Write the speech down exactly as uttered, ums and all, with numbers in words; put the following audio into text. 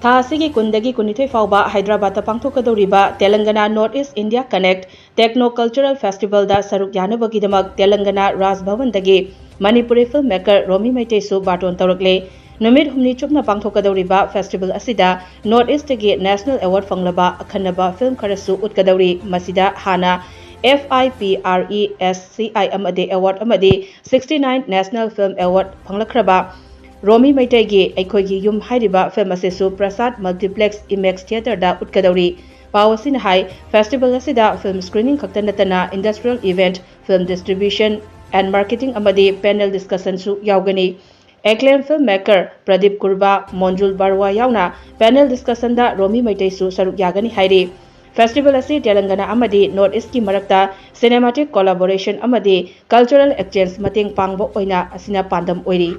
ꯊꯥ ꯑꯁꯤꯒꯤ ꯀꯨꯟꯗꯒꯤ ꯀꯨꯟꯅꯤꯊꯣꯏ ꯐꯥꯎꯕ ꯍꯥꯏꯗ꯭ꯔꯕꯥꯗꯇ ꯄꯥꯡꯊꯣꯛꯀꯗꯧꯔꯤꯕ ꯇꯦꯂꯪꯒꯅꯥ North East India Connect Techno Cultural Festivalꯗ ꯁꯔꯨꯛ ꯌꯥꯅꯕꯒꯤꯗꯃꯛ ꯇꯦꯂꯪꯒꯅꯥ ꯔꯥꯖ ꯚꯕꯟꯗꯒꯤ ꯃꯅꯤꯄꯨꯔꯤ ꯐꯤꯜꯝ ꯃꯦꯀꯔ ꯔꯣꯃꯤ ꯃꯩꯇꯩꯁꯨ ꯕꯥꯔꯇꯣꯟ ꯇꯧꯔꯛꯂꯦ꯫ ꯅꯨꯃꯤꯠ ꯍꯨꯝꯅꯤ ꯆꯨꯞꯅ ꯄꯥꯡꯊꯣꯛꯀꯗꯧꯔꯤꯕ ꯐꯦꯁꯇꯤꯚꯦꯜ ꯑꯁꯤꯗ North Eastꯇꯒꯤ ꯅꯦꯁꯅꯦꯜ ꯑꯦꯋꯥꯔꯗ ꯐꯪꯂꯕ ꯑꯈꯟꯅꯕ ꯐꯤꯜꯝ ꯈꯔꯁꯨ ꯎꯠꯀꯗꯧꯔꯤ꯫ ꯃꯁꯤꯗ ꯍꯥꯟꯅ F I P R E S C I ꯑꯃꯗꯤ ꯑꯦꯋꯥꯔꯗ ꯑꯃꯗꯤ sixty nine National Film Award ꯐꯪꯂꯛꯈ꯭ꯔꯕ ꯔꯣꯃꯤ ꯃꯩꯇꯩꯒꯤ ꯑꯩꯈꯣꯏꯒꯤ ꯌꯨꯝ ꯍꯥꯏꯔꯤꯕ ꯐꯤꯜꯝ ꯑꯁꯤꯁꯨ ꯄ꯭ꯔꯁꯥꯗ Multiplex Imax Theatreꯗ ꯎꯠꯀꯗꯧꯔꯤ꯫ ꯄꯥꯎ ꯑꯁꯤꯅ ꯍꯥꯏ, ꯐꯦꯁꯇꯤꯚꯦꯜ ꯑꯁꯤꯗ ꯐꯤꯜꯝ ꯁ꯭ꯀ꯭ꯔꯤꯅꯤꯡ ꯈꯛꯇ ꯅꯠꯇꯅ industrial event, film distribution and marketing ꯑꯃꯗꯤ panel discussionꯁꯨ ꯌꯥꯎꯒꯅꯤ꯫ Acclaimed film maker ꯄ꯭ꯔꯗꯤꯞ ꯀꯨꯔꯕꯥ, ꯃꯣꯟꯖꯨꯜ ꯕꯥꯔꯨꯋꯥ ꯌꯥꯎꯅ panel discussionꯗ ꯔꯣꯃꯤ ꯃꯩꯇꯩꯁꯨ ꯁꯔꯨꯛ ꯌꯥꯒꯅꯤ ꯍꯥꯏꯔꯤ꯫ ꯐꯦꯁꯇꯤꯚꯦꯜ ꯑꯁꯤ ꯇꯦꯂꯪꯒꯅꯥ ꯑꯃꯗꯤ North Eastꯀꯤ ꯃꯔꯛꯇ cinematic collaboration ꯑꯃꯗꯤ cultural exchange ꯃꯇꯦꯡ ꯄꯥꯡꯕ ꯑꯣꯏꯅ ꯑꯁꯤꯅ ꯄꯥꯟꯗꯝ ꯑꯣꯏꯔꯤ꯫